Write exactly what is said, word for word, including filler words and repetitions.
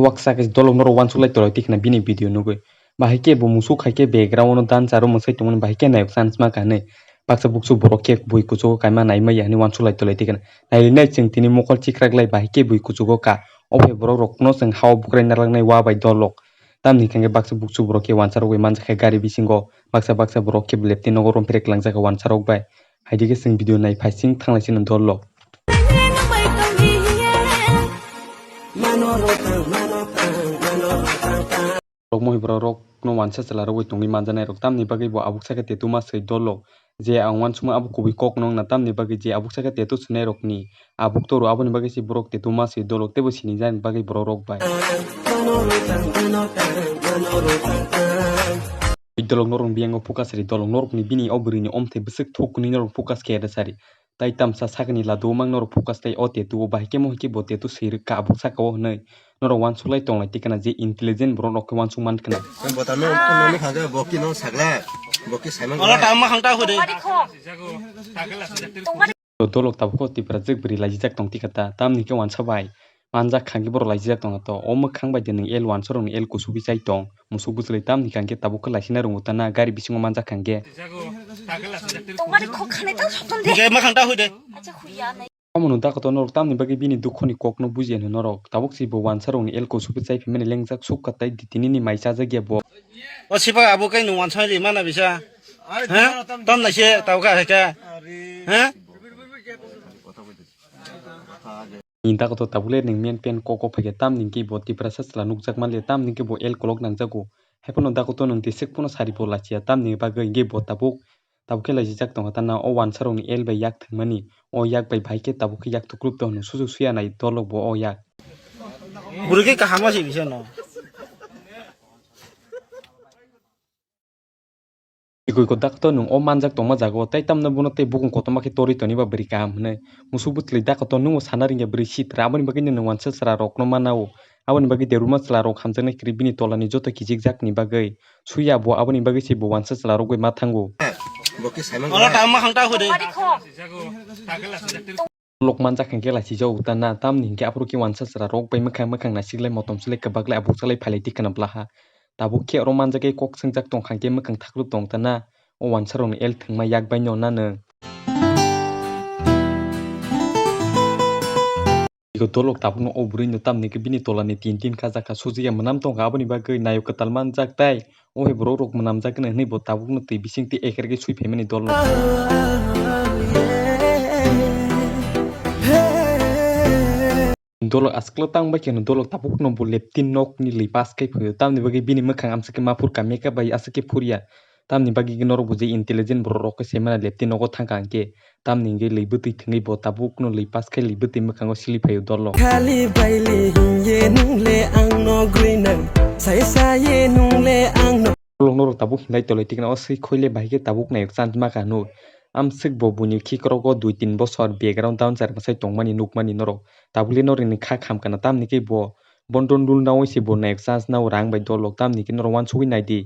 Baksa khe dolok norok uansuk lai tolai tikna bini video nugwi. Bahai khe bo musuk hai khe background o dancer o mwsai tongmani bahai khe nayok chance ma kanwi. Baksa buksu borok khe bui kuchugo kaima naimaya hinwi uansuk lai tolai tikna. Nailinai chwng tini mokol chikrak lai bahai khe bui kuchugo ka. O phe borok rokno chwng hao bukrai narwknai wa bai dolok. Tamni hwnkhe baksa buksu borok khe uansarogwi manjakha gari bisingo. Baksa baksa borok khe leptwi nogo romphre kwlangjakha uansarok bai. Haidikhe chwng video nai phaising thanglai sino dolok. Rok mohi borok rok no uansa chwla rogwi tongwi manjanai rok tamni bagwi bo abuk saka tattoo ma swi dolok je ang uansukma abo kubui kok no wngna tamni bagwi je abuk saka tattoo swinai rokni abuk toro aboni bagwi se borok tattoo ma swi dolok teibo sinijani bagwi borok rok bai. Dolok norok biyango focus ri dolok norokni bini o bwrwini omthai bwswk thuk hwnwi norok focus khe rwsari. Tai tamsa sakni ladu o mang norok focus tai o tattoo o bahai khe mohai khe bo tattoo swi rwkha abuk saka o hwnwi norok uansuk lai tong lai tikna je intelligent borok rok khe uansuk man khna. Bo tamo phone nani khaga bo ki no sagla bo ki saiman. Olo tamo khang ta hode. Dolok tabuk khe Tipra jwk bwrwi laijijak tong tikha ta tamni khe uansa bai. Manjak kha hwnkhe borok laijijak tongkha to. O mwkhang bai de nwng L uansa rokni L kusubi chai tong. Musuk bwchwlwi tamni hwnkhe tabuk khe laisina rwngo ta na gari bisingo manjak kha hwnkhe. Tongmani kok khanai tang soton de. Hwnkhe mwkhang ta hoi de. Acha huya nai. Omo nwng dakoto norok tamni bagwi bini dukhoni kokno bujiya hwno norok. Tabuk se bo uansa rokni L kusubi chai phaimani lengjak sukha tai di tinini mai chajak ya bo. O sipak abo kai nwng uansa ri mana bisa. Ha? Tam nai se tau kha hai kha. Ha? Ni dakoto tabuk le nwng men pen kok kok phaikhe tamni hwnkhe bo Tiprasa chwla nukjak manliya tamni hwnkhe bo L kolok nangjago. Haiphano dakoto nwng tisik phano sari bo lachiya tamni bagwi hwnkhe bo tabuk tabuk khe laijijak tongkha tana o uansa rokni L bai yak thwngmani o yak bai bahai khe tabuk khe yak thuklub tongno sujuk suya nai dolok bo o yak. Bwrwi khe kaham ma se bisa no. Ikoi ko dakto nwng o manjak tongma jaga o, tai tamno bono tei bukung kotorma khe torwi toniba bwrwi kaham hwnwi. Musuk bwtwlwi dakto nwngbo sana rwngya bwrwi sitra, aboni bagwino nwng uansa chwla rokno mana o. Aboni bagwi debuma chwla rok hamjaknai kwrwi bini tolani joto kijikjakni bagwi. Suya bo aboni bagwi se bo uansa chwla rok bai ma thango. Bo khe saiman. Olo tamo khang ta hode. Lok manjak hwnkhe lachijago ta na, tamni hwnkhe aphuru khe uansa chwla rok bai mwkhang mwkhang nasiklai motom silai kwbaklai abuk salai phailai tikha na blaha. Tabuk khe oro manjak khe kok swngjak tongkha hwnkhe mwkhang thakluk tong ta na, o uansa rokni L thwngma yak bai no na nwng. Iko dolok tabukno o bwrwino tamni khe bini tolani tin tin kajak kha, sujiya mwnam tongkha, aboni bagwi nayok kwtal manjak tai. O hai borok rok mwnamjak gwnang hwnwi bo tabukno twi bising twi eker khe swi phaimani dolno. Dolok aswkla tang bai kheno dolok tabukno bo leptin nokni lwi pass khai phaio, tamni bagwi bini mwkhang amswk khe ma phurkha, makeup bai aswk khe phurya. Tamni bagwi norok bo je intelligent borok rok khe se mano leptin nogo thangkha hwnkhe. Tamni hwnkhe lwi bwtwi thwngwi bo tabukno lwi pass khai lwi bwtwi mwkhango sili phaio dolok. Khali baili hiye nungle ang no gwinang, sai sai nungle ang no. Dolok norok tabuk hinlai tolai tikna o swi khoile bahai khe tabuk nayok chance ma kha hwnwi. Amswk bo buini khikrogo dui tin bosor background dancer bwsai tongmani nukmani norok. Tabukle norokni kha kham kana tamni khe bo bondon dul naui se bo nayok chance nao rang bai dolok tamni khe norok uansugwi naidi.